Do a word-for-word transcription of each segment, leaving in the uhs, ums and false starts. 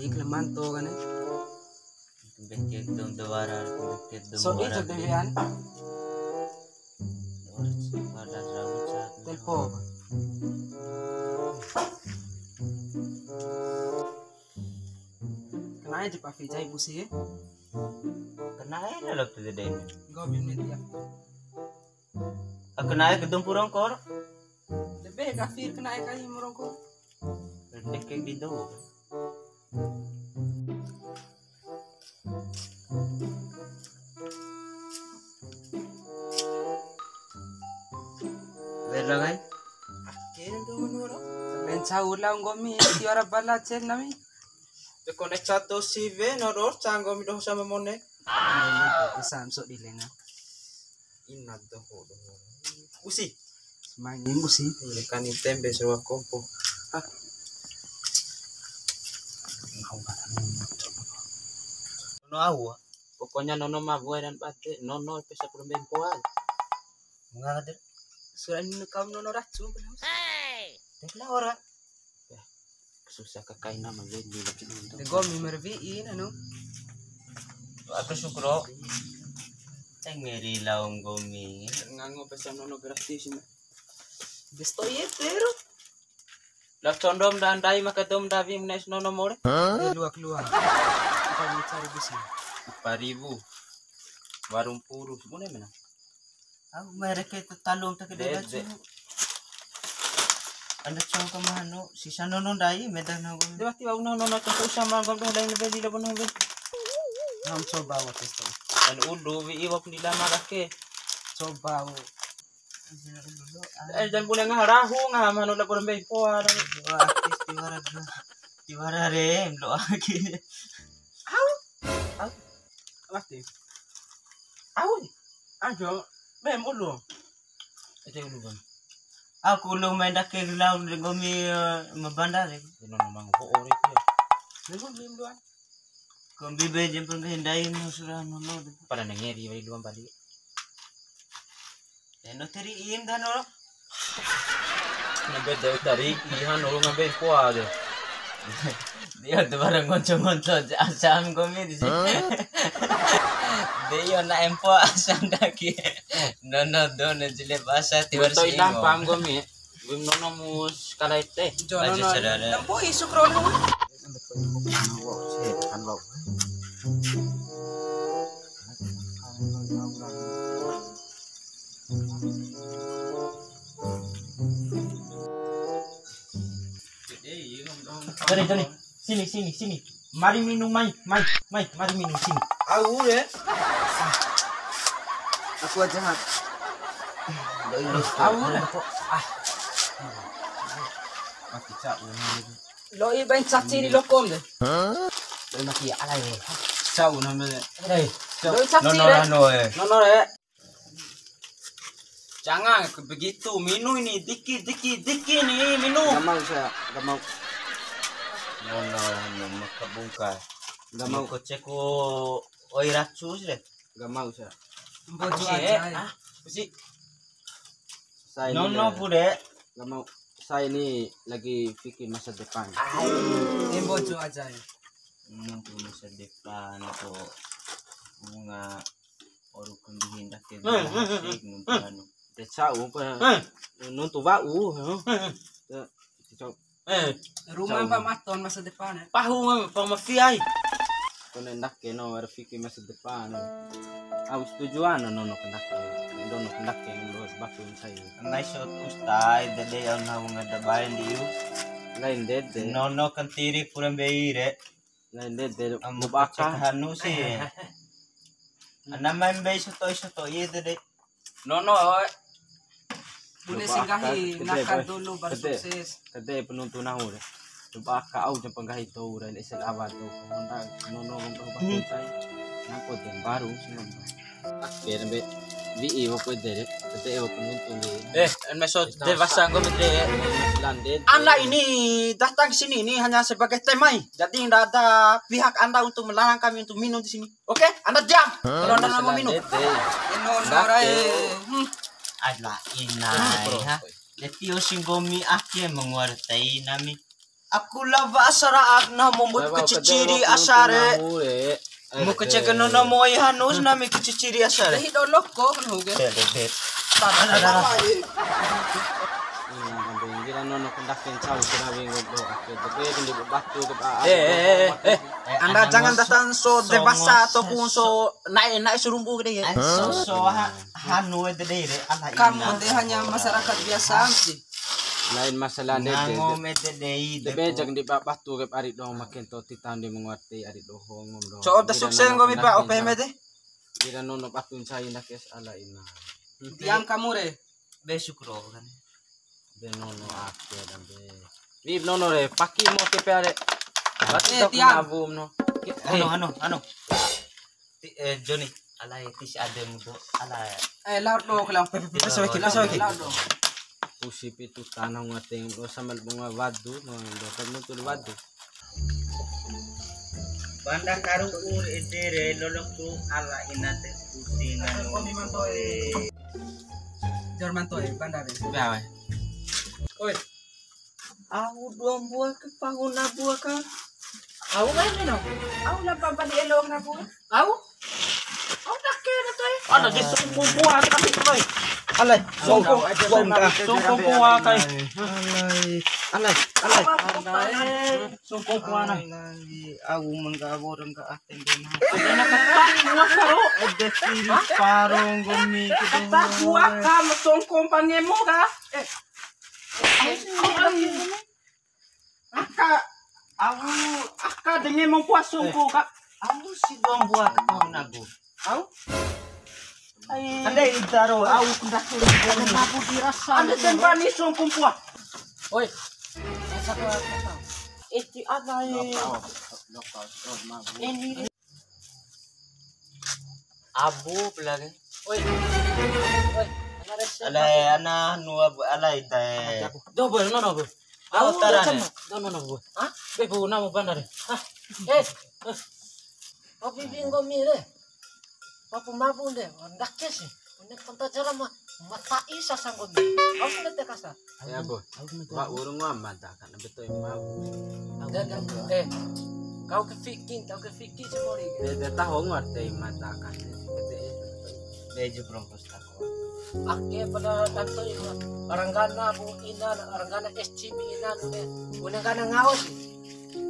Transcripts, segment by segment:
Iklan manto kan, eh. Beke dom dawara, beke dom. So, dawara itu beke. Dewean. Dawara, pada raun saat. Telpo. Kena aja Pak Vijay busi, ya. Kena aja lah tuh gede. Enggak, bim dia. Kena aja gedung purongkor. Lebih kafir kena aja kali merongkor. Deke di do. Wela kai. Ake tu menurut. Ben cau lah nggomi tiwara bala cen nami. Te kone cato siwe noror canggomi doho sama mone. Samso di lenga. Ina doho doho. Usi. Main usi. Ini kan tempe sewa kompo. Ah. Nono au. Pokoknya nono ma buai dan pate, nono pesa kurang bempoa. Mengapa tu? Sudah ini kau nono racun. Hei. Tengok lah orang. Susah ka kaina ma nggomi lagi nonton. De nggomi ma rawi'i anu. Aku sukro. Tengeri lao nggomi. Ngango pesan nono gratis ini. Besto ye teru. La condom dan dai maka dom dawi menes nono more. De luak luak. Kita mau cari bisi. Empat ribu. Warung puru. Bune mena. Au merek ke talung tak de baju. Anda coba ke mana? Sisa nono dai, medan nono. Dia pasti bau nono nono tu sama ngom tu dai lebih di depan nono. Ngam coba waktu itu. Anu udu wi iwak di lama kake. Coba. Eh, dan boleh ngarahu ngam anu lapor mbei poa. Wah, tiwara dulu. Tiwara rem lo lagi. Au. Au. Pasti. Au. Ajo. Bem ulu. Ete ulu kan. Aku lu main dake lau nggomi, eh, mabanda de. Ino memang ho ore ku ya. Nggomi mim doang. Kombi be jempol be ndai no sura no lo de. Pada nengeri wai luang bali. Eno teri im dano. Ngabe de tari ihan ulu ngabe kuade. Dia tu barang ngonco-ngonco asam nggomi di sini. Hah? Dia na empo asam daki. Nono do na jile basa tiwar. Moto si ilang ingo. Pam nggomi. Nggomi nono mus kalaite. Jono. Baju no saudara. Tempo isuk rono. Joni, Joni, sini, sini, sini. Mari minum, mai, mai, mai, mari minum sini. Au re. Aku aja hat. Au re. Ah. Mati cak. Lo'i bain caci di lokom de. Lo'i mati alai. Cau name. Hei. Lo'i caci. Nono re. Rano e. Nono re. Jangan begitu, minum ini dikit dikit dikit nih minum. Gak mau saya, gak mau. Nono rano maka bungka. Gak mau. Ko ceko oi racus de. Gak mau saya. Mbojo aja. Ah, sih. Saya ini. Nono le. Pure. Gak mau. Saya ini lagi pikir masa depan. Ai, mbojo aja. Nuntu masa depan ko bunga oru kundihin dake. Nuntu anu. Desa upa. Nuntu wa'u. Ya, cok. Eh, rumah apa maton masa depan ya? Pahu mah pang mafia ai. Kone ndake no, wara fiki masa depan. Au setujuan no, no, no, kendake. Ndo no kendake, ndo baku sai. Nai sot ustai, dede au nahu ngada baen diu. Lain dede. Nono kentiri pura mbei re. Lain dede. Amu baka hanu sih. Ana main mbei soto soto iya dede. Nono, oi. Bune si nggahi naka dulu baru sukses. Kede penonton nahu re. Coba ka au jam penggahi tau re, lesel awal tu. Honda nono ngomong baru sai. Nako jam baru sih nonton. Akhir be di iwo ko de, kede iwo penonton di. Eh, en meso de wasa nggo de. Lande. Anda ini datang ke sini ini hanya sebagai temai. Jadi tidak ada pihak Anda untuk melarang kami untuk minum di sini. Oke, Anda diam. Kalau Anda nggak mau minum. Ino norae. Hmm. Ala inai, ha. Deti osi nggomi ake menguartai nami. Aku lava asara ak na mo mut keciciri asare. Mu keceke nono moi hanus nami keciciri asare. Hido loko kan hoge. Anda jangan datang so dewasa ataupun so naik naik serumbu gede ya. So so hanu ede dei re. Kamu deh hanya masyarakat biasa sih. Lain masalah de. Nango mete dei de. Be jang di batu ke ari doho makin to titan di menguati ari doho ngom doho. Coba ta sukses nggomi pa ope mete. Kira nono batu ncai na kes ala ina. Tiang kamu re. Be sukro kan. Be nono ake dan be. Wi nono re paki mo ke pe are. Batu tak mabum no. Anu anu anu. Ti, eh, Joni, alai tis adem do, alai. Eh, laut do, kalau. Pepe, pepe, saweki, saweki. Laut do. Pusi pitu tanah ngate, lo sambil bunga wadu, no, do, kamu tuh wadu. Banda karu ur edere, lolok tu ala inate pusi nanu. Jarman to, eh, banda re. Oi. Au dua mbua ke pahuna bua ka. Au ngai mino. Au la pampa di elo na bua. Au. Au tak ke na toi. Ada di sungku bua tapi toi. Alai, sungku bua ka. Sungku bua kai. Alai, alai, alai. Sungku bua na. Au mangga borong ka ateng dena. Ede kiri parong gomi. Kata bua ka sungku pangemo ka. Eh. Aka, au, aka denge mongko asungku ka. Au si dua mbua ka tahun aku. Au? Ai. Ande itaro, au kundak. Mabu dirasa. Ande sempani sungku pua. Oi. Iti apa ini? Ini. Abu pelagi. Oi. Oi. Ana rese. Alai ana nu abu alai tae. Dobo no no bu. Au tarane. Do no no bu. Ha? Be bu namu bandar. Ha. Eh. Abu bingo mire. Papu mabu nde. Ndake si. Ini konta jara ma. Mata isa sanggo. Au nde te kasa. Ya bu. Wa urung wa mata. Betul mau. Dan, dan, eh, kau ke fiki, kau ke fiki semori. Dia, dia tahu ngerti mata kan. Dia juga belum pustaka. Ake pada tanto ini. Orang gana bu ina, orang gana S C B ina, ne. Una gana ngao si.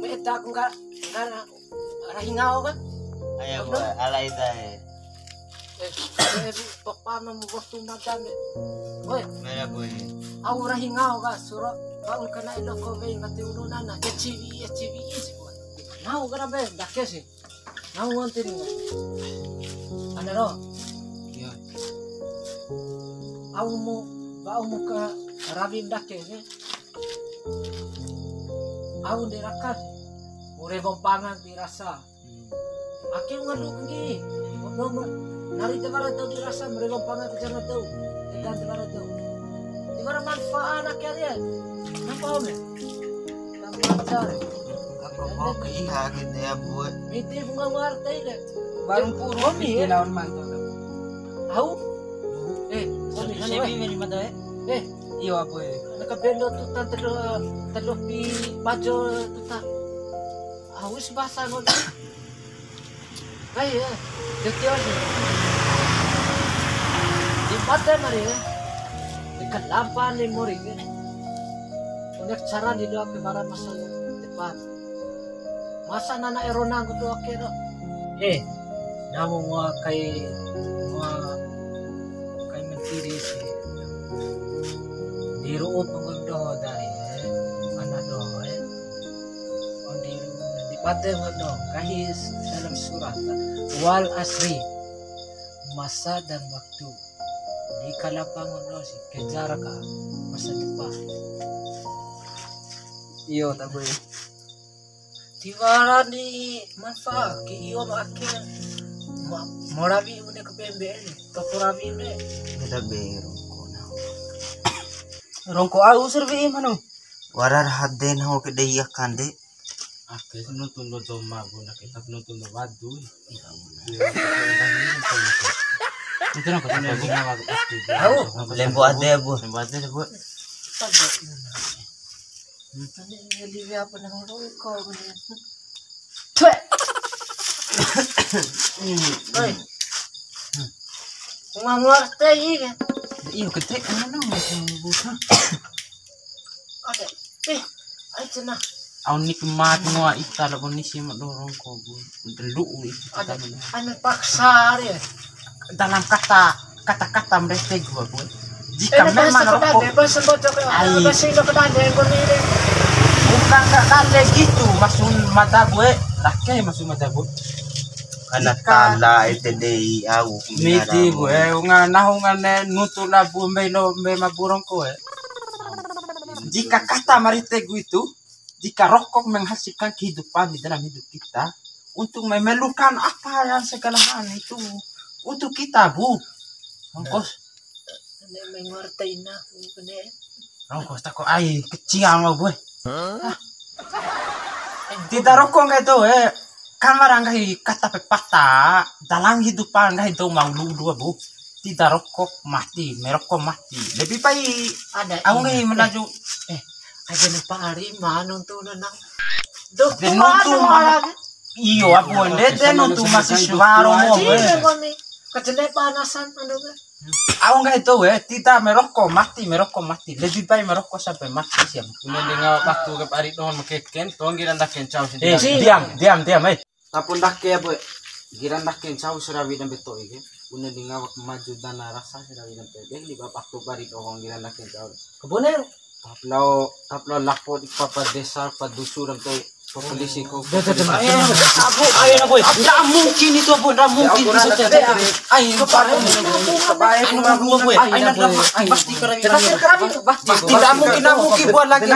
Me eta aku nggak, nggak rahi ngao kan? Ayo, bu, alai tae. Eh, eh, papa memu waktu makan, eh. Woi. Mera, boy. Au rahi ngao ka, suro, au kana ilo ko wei mati ulu nana, eh, ciwi, eh, ciwi, eh, ciwi. Ngao kana be, ndake si. Ngao ngonti ringa. Ana ro. Iya. Au mu, ba au mu ka rawi ndake si. Au nde raka si. Mu rewo mpangan di rasa. Ake ngalu ke. Nomor nari tewara tau dirasa mereka pangan ke jana tau. Tekan tewara tau. Tewara manfaat ake ari. Napa ome? Tanpa cari. Aku mau ke iha gitu ya, buat. Miti bunga warta ini. Baru purun nih. Lawan mantu. Au? Eh, kami kan, weh. Meli mata, eh? Eh, iyo, apa, eh? Naka bendo tuta telo, telo pi bajo tuta. Au si bahasa ngono. Kai, eh, tio si. Di mata mari, eh. Di kalampa ni mori, eh. Unek cara di doa ke bara masa depan. Masa nana erona nggomi doho ake do. Eh, namu ngoa kai, ngoa kai mentiri si. Di ru'u nggomi doho dari, eh, ana doho, eh. Oh, di, di bade nggomi doho, nggahi dalam surat, wal asri, masa dan waktu. Di kalapa nggomi doho si, kejar ka masa depan. Iyo, ta boe. Tiwara ni manfaat ke iyo ma ake ma, ma rawi une ke bembe ni, toko rawi ne. Beda be rongko na. Rongko au servi manu. Wara ra hade nahu ke dei akande. Ake nuntu ndo doma guna kita nuntu ndo wadu. Itu nang kata ndo doma wadu. Au, lembo ade, Bu. Lembo ade, Bu. Ini live apa nang rongko, bune. Tue. Oi. Ngua-ngua teh, iya. Iyo, gede, mana, mana, mana. Oke. Eh, ayo, cenah. Au nikmat ngoa ita labo nisi ma do rongko, bu. Delu itu kita. Ada. Anu paksa, ya. Dalam kata, kata-kata mereka gua, bu. Jika memang rokok, bahasa bocor, ai, bahasa Indo kedande, gua ini. Bukan kedande gitu, maksud mata gue, lake maksud mata gue. Karena tala ete dei au. Midi gue, unga nahu ngane nutu labu mbe lo mbe maburong koe. Jika kata marite gue itu, jika rokok menghasilkan kehidupan di dalam hidup kita, untuk memerlukan apa yang segala hal itu untuk kita, bu. Ongkos. Nek mengerti nah, ini. Ongkos tako ai kecil mau gue. Hah? Tida rokok nggahi dou, eh. Kan wara nggahi kata pepatah, dalam kehidupan nggahi dou mau lu dua, bu. Tida rokok mati, merokok mati. Lebih baik ada au ini. Nggahi melaju. Eh, aja lupa hari mana nonton nang. Duh, nonton mana? Iyo, apa ndede nonton masih suara mau, eh. Kecele panasan, aduh. Au nggahi dou, eh, tida merokok mati, merokok mati. Lebih baik merokok sampai mati sia. Bune ndi ngawa waktu ke pari dohon mekeken, tonggi randa kencau sendiri. Eh, diam, diam, diam, eh. Tapun dake ya, boy. Giran dake ncau serawi dan beto ike. Bune ndi ngawa maju dana rasa serawi dan beto. Deh, di bapak tu pari dohon giran dake ncau. Kebun, eh. Taplo, taplo lapo di papa desa, pa dusu dan beto. Polisi ko. Ayo, ayo, ayo, boy. Nggak mungkin itu, boy. Nggak mungkin itu. Ayo, ayo, ayo, boy. Ayo, nggak mungkin. Pasti kerawi. Pasti nggak mungkin, nggak mungkin buat lagi.